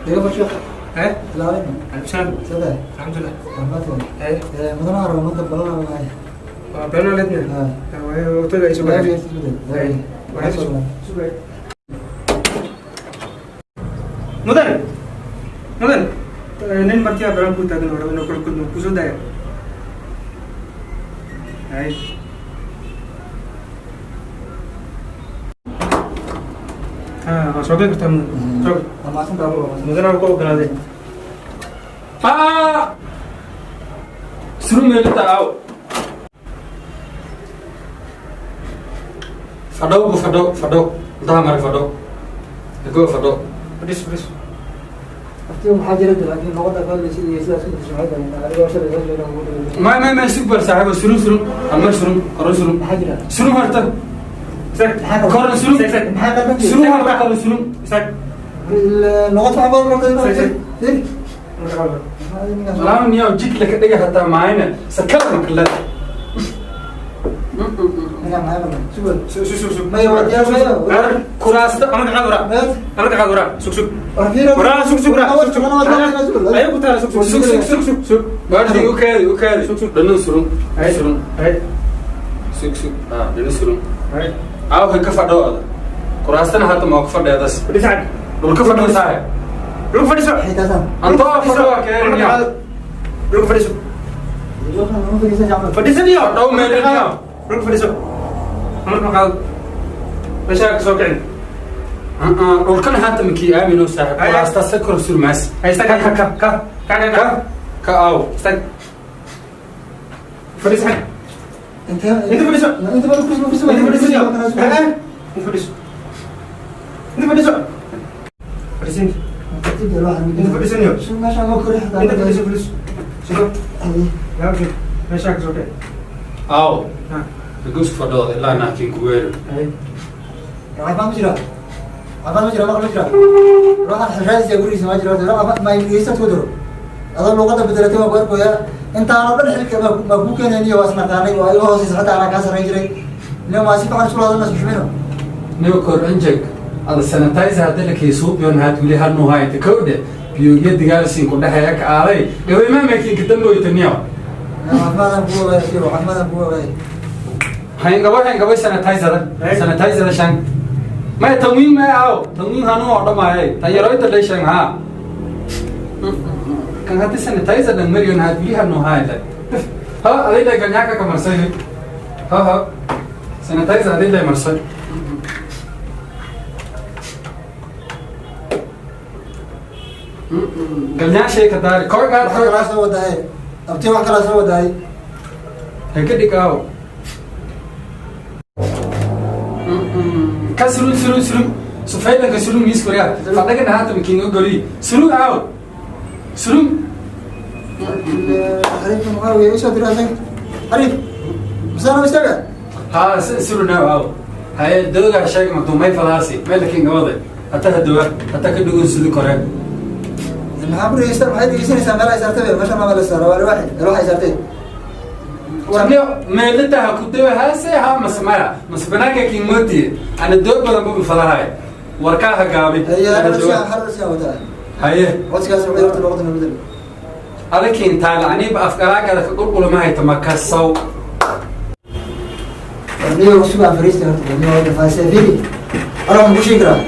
Iga farsho. Eh? Ilaalin. Alaikum salaam. Sada. Alxamdulillah. Caafimaadka. Eh? Mudana arabo manta balan waaye. Waa been leedna. Ah. Waa wada isu Waa baa. isbedel. Waa isu. Subay. Mudan. Mudan. Nin martiya balan ku taagan oo rabo inuu kula kulmo ku soo daaya. Hay. Ah, waa soo gali kartaa mudan. Soo. Waa mahadsan tahay, waa mahadsan. Mudan waa ku ogolaaday. Ah! Surun meelita aw. Fadhow bu fadhow fadhow. Daha mari fadhow. Go fadhow. Fadhiis fadhiis. Waqtiga maxaa jira laakiin luqadda fadlaysid iyo sidaas u disho maxay tahay? Adigoo shalay soo jeeda ugu dhigay. May may may sug bal saaxiibo surun surun. Almar surun koran surun. Maxaa jira? Surun horta. Istaag. Maxaa qaldan? Koran surun. Istaag. Maxaa qaldan? Surun horta koran surun. Istaag. Luqad waxaa badan luqadda. Istaag. Firi. Marka qaldan. Laam niyo jid la ka dhiga hataa maayna. Sakal makla. Ninkaan maxay qaldan? Sug. Sug sug sug. Maya, waa diyaar, maya. Kuraasta Amarka qaad waraa. Maya. Amarka qaad waraa. Sug sug. War fiiri. Waraa sug sug waraa. Sug sug. Ayo ku taala sug sug sug sug sug sug sug. Baardi u kaadi u kaadi. Sug sug. Dhanin surun. Hay. Surun. Hay. Sug sug. Ah, dhanin surun. Hay. Aw ka fadhooda. Kuraastana hata ma ka fadheedas. Fadhiis cad. Dhulka fadhoo saaxiib. Dhulka fadhiiso. Maxay taasaan? Antoo fadhoo keenaya. Dhulka fadhiiso. Ma fadhiisan jacfar. Fadhiiso niyo. Dhow meel niyo. Dhulka fadhiiso. Amarka qaad. Meesha ka soo kicin. Dhulkan haata makii aamino saaxiib. Ay. Kuraasta sa kor surmaas. Hay istaag. Ka ka Ka ka ka ka ka. ka aw. Istaag. Fadhiis cad. Intee Inta fadhiiso. Inta bal kursi ma fadhiiso. Inta fadhiiso niyo. Inta fadhiiso. Inta fadhiiso. Fadhiisin. Inta fadhiiso niyo. Meeshaan ma kori xataa. Inta fadhiiso fadhiiso. Sugo. Yaa okay. Meesha ka soo kicin. Aw. Ha. Gus fadhooda ilaa naakin ku weero. Hay. Caafimaad ma jira? Caafimaad ma jira? Maqal ma jira? Ruuxan xishaadiisa gurigiisa ma jira? Ruuxa ma ingiriisaad ku diro. Adoo luqadda bedelatay waa ku arkoyaa. Intaan oo dhan xilka ma kuu keenayniyo waa isnaqaanay waa iga hooseysa xataa anaa kaa sarreyn jiray. Nin waa si fiican isku hadalna isxushmayno. Niyo kor anjeg. Ada sanitizer hadda la kaysuubiyon haad wili hanu hayta kowde. Biyogiya digaalsiin ku dhaxaya ka aaday. Gabay ma makin ka damboyta niyo. Caafimaadaan kugu ogaay, Fiiro, caafimaadaan kugu ogaay. Hayn gabay sanitizer. Sanitizer shan. May tanwiin ma aw. Tanwiin hanu oo dhamaayay. Tan yaroyta leeshan ha. Kan hadda sanitizer dhan mariyon haad wili hanu hayta. Ha adayda ganyaaka ka marsay. Ha ha. Sanitizer adayda marsay. Galnyaashay ka daari. Kor gaad Wax kor. kalaa soo wadahay. Abti wax kalaa soo wadahay. Ha ka dhigaaw. Ka surun surun surun. Sufaylanka surun miis koriya. Fadhaga haata mikiin ogoli. Surun aaw. Surun. Xariifka maxaa weeye? Isoo diro asaga. Xariif. Masana ma istaaga? Ha surun aaw aaw. Haye dooga sheeg ma dumay falaasi. Meel lakin gabada. Hata hadowa. Hata ka dhugun sidii kore. Maxaa ku dhegeysta? Maxay dhegeysanaysaa meel ay saartay? Meesha ma la saaro waa alwaax, alwaax ay saartay. Warniyo meelita ha ku dawa haase ha masmaya. Masbanaanka kiin mooti. Ana doog badan bu falahay. Warka ha gaabi. Haye, Ana hal doog. hal codsigaa wataa. Haye. Codsigaas waxay horta luqadda noo bedel. Adakiin taala aniba afgaraagada ka qulqulma hayta makasaw. Niyo sugaan fariistay horta, niyo waa dhafaasay fiiri. Ana waxaan ku sheegi karaa.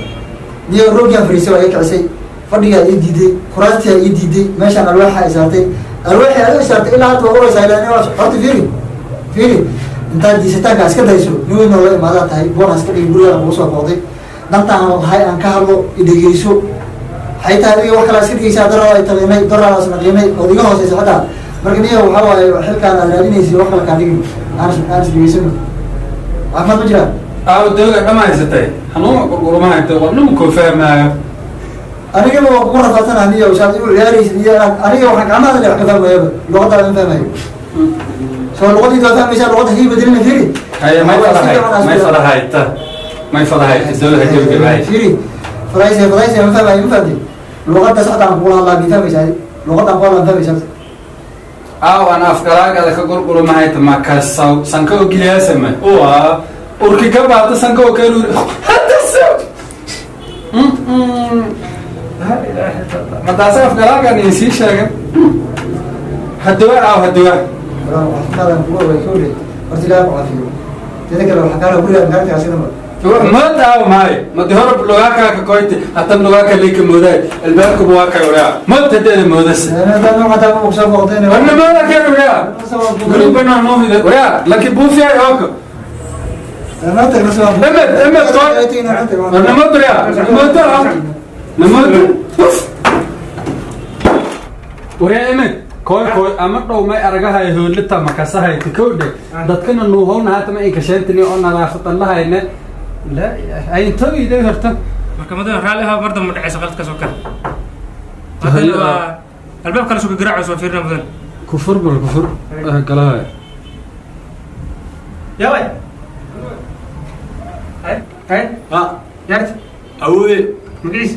Niyo rooggaan fariistay waa iga kicisay. Fadhigaa ii diiday, kuraastii ii diiday, meeshaan alwaaxa ay saartay. Alwaaxii adiga saartay ilaa hadda waa uraysaa ilaa niyo horta fiiri. Fiiri. Intaad diisitaanka iska dayso, nin weyn oo la imaadaa tahay, boon iska dhigin gurigaan kugu soo booqday. Dantaan lahay aan ka hadlo, i dhegeyso. Waxay tahay adiga wax kale iska dhigaysaa daraa ay taqiinay, daraa isna qiimay, ood iga hooseysa xataa. Marka niyo waxaa waaye xilkaan aad raadinaysid wax kale kaa dhigin. Aan is dhegeysano. Caafimaad ma jiraa? Aaw dooga dhamaysatay. Hanuuma qulqulma hayta warnuma koo fahmaayo. Anigaba waa kugu rafaadsanaa niyo saad igu ciyaaraysid iyo aniga waxaan gacmaha le wax ka fahmayaba luqadaada ma fahmayo. Soo luqadayda waa fahmaysaa, luqadda hii bedelina fiiri. Haye may fadahay may fadahayta. May fadahayta dooga gebgebay. Fiiri fadayse fadayse ma fahmayo ma fahamtay. Luqadda saxda aan kugula hadlaa ma fahmaysaa, luqadda aan ku hadlaa ma fahmaysaa. Aaw ana afgaraagada ka qulqulma hayta makasaw. Sanka oo giliyaasama. Waa urki ka baata sanka oo kale. Hadda soo. Madaasa afgalaagan sii sheegan haduwa aaw haduwa. Walaal, caafimaadaan kugu ogaay kowle. Horta Ilaahay ku caafiyo. Teeda kale, waxaa kaa rabaa gurigaa makaa tagaa marka. Mad aaw maay madi hore lugaaka ka koyti hatan lugaaka lika moodaay albaabkuba waa kay waraa mad hadeeda moodas. Warna mooda keen waraa guri banaan noo hida waraa laki buufiyay ooko emed emed koy warna mood waraa moodo namood waraa emed koy koy ama dhow may aragahay hoolita makasahay tikowdhe dadkana nuuhowna haatama inkasheentini oo nadaafadan lahayne laa ilaaha ayntooyday horta. Marka mudane, raalli ahaa, mar dambe ma dhacayso qaladkaas oo kale. Haddana waa albaab kale suka garaaco, soo fiirina mudane. Kufur bal kufur galahay. Yaa way hay hay. Ha. Yaart. Awoowe. Magaciis?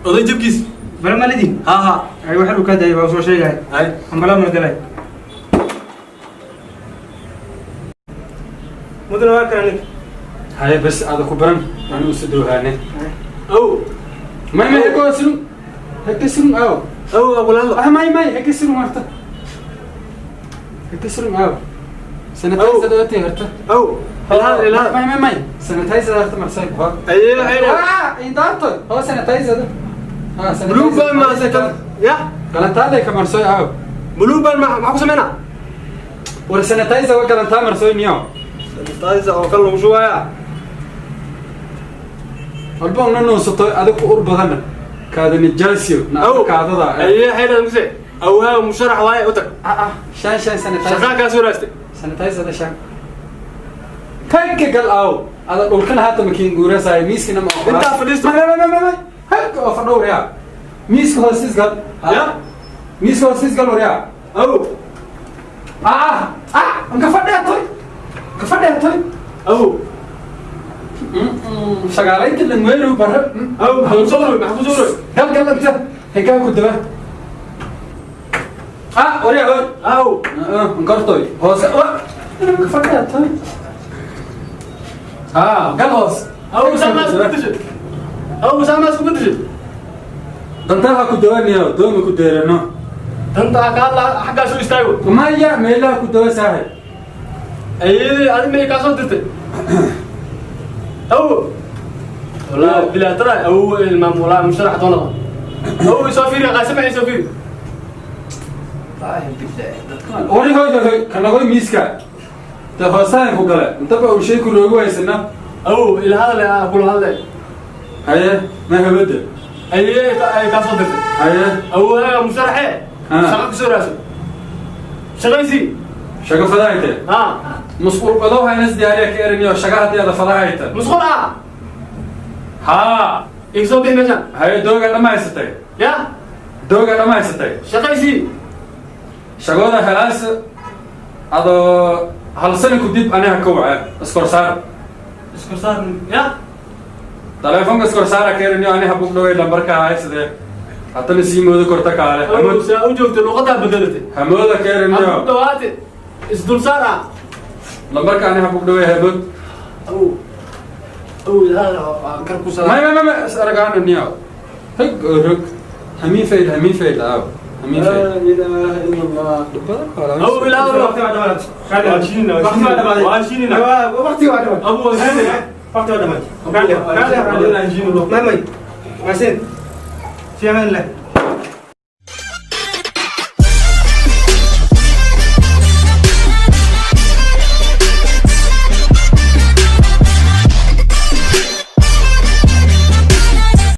Oday jabkiis. Bala malidin. Ha ha. Ay, waxa uu ka dayay baa soo sheegay. Hay. Ambala ma galay mudane, waa kana ninka. Haye bas ada ku baran anigu si dowhaane. Aw. May may hekosirun hekesirun aw. Aw, agulaalo. Ah, may may hekesirun horta hekesirun aw sanitizer dawati horta. Aw, ilhaad ilhaad. May may may sanitizer horta marsay. Aye aye. Ah, indaarto ho sanitizer ah. Blue band ma sakal ya. Galantaale ka marsoy aw. Blue band ma maxaa ku sameynaa? War sanitizer wa galantaa marsoy niyo. Sanitizer oo kale lagu shubayaa. Walba una nuusato adig ku ur badana kaada nijaasiyo na kaadada. Aye hayda muse aw ha musharax waaye u tag. Ah ah, shan shan sanitizer. Shaqaa kaa soo raastay. Sanitizer shan kanka gal aw ada dhulkan haata makiin guurasaay miiskina ma ogola. Intaa fadhiisto. May may may may halka oo fadhow yaa miiska hoostiis gal. Ya. Miiska hoostiis gal waryaa. Aw. Ah ah ah, anka fadheetoy ka fadheetoy. Aw. Shagaalaynta langweeru barre. Aw, maxaa ku soo roy, maxaa ku soo roy? Gal gal inta hegaa ku daba ah waryaa hoy. Aw. Nkortoy hoose wa ka fadheetoy ah gal hoos. Aw, saamaa isku bedeshay, aw, saamaa isku bedeshay. Dantaha ku dawaniyo dooma ku deerano. Danta ka hadla, xaggaas u istaago. Maya, meelaha ku dawa saaxib. Ayadii adi may kaa soo dirtay aw, wallahi bilaa tara aw ilmaam wallahi musharax doonada aw soo fiiri qaasima ay soo fiiri. Wari hoy hoy hoy kanagoy miiska de hoosahan ku gale intaba uu shay ku roogu haysana. Aw, ila hadle ah kula hadle. Haye ma hawada. Ayadii ay kaa soo dirtay. Haye. Aw musharaxe. Ah. Shaqa ku soo raasay shaqaysi. Shago fadahayte. Ha. Masquul qadow haynas diyaariya ka eraniyo shaga haddii ada fadahayta. Musqul ah. Haa. Iga soo bixi meeshan. Haye, dooga dhammaysatay. Ya. Dooga dhammaysatay. Shaqaysi. Shagooda helaas adoo hal sano kudib aniga ka wace iskorsaar. Isku saar ya. Taleefonka iskorsaara ka eraniyo aniga bug dhaway lambarka haysadee haddana sii moodo korta kaale. Aw, saa u joogtay luqadaa bedelatay. Hamooda ka ha ku eraniyo. dhawaate isdulsaar ah. Lambarka aniga bug dhaway hamood. Aw aw, ila hadle kar ku may saar. May may may is aragaana niyo hog oo rog hamiin fayd hamiin fayd aaw hamiin fayd. لا إله إلا الله. أو لا لا. وعشيننا. waqti waa dhamaatay. أبو وعشيننا. Waqti waa dhamaatay. Raalli raalli. May may maasin fi amaan illah.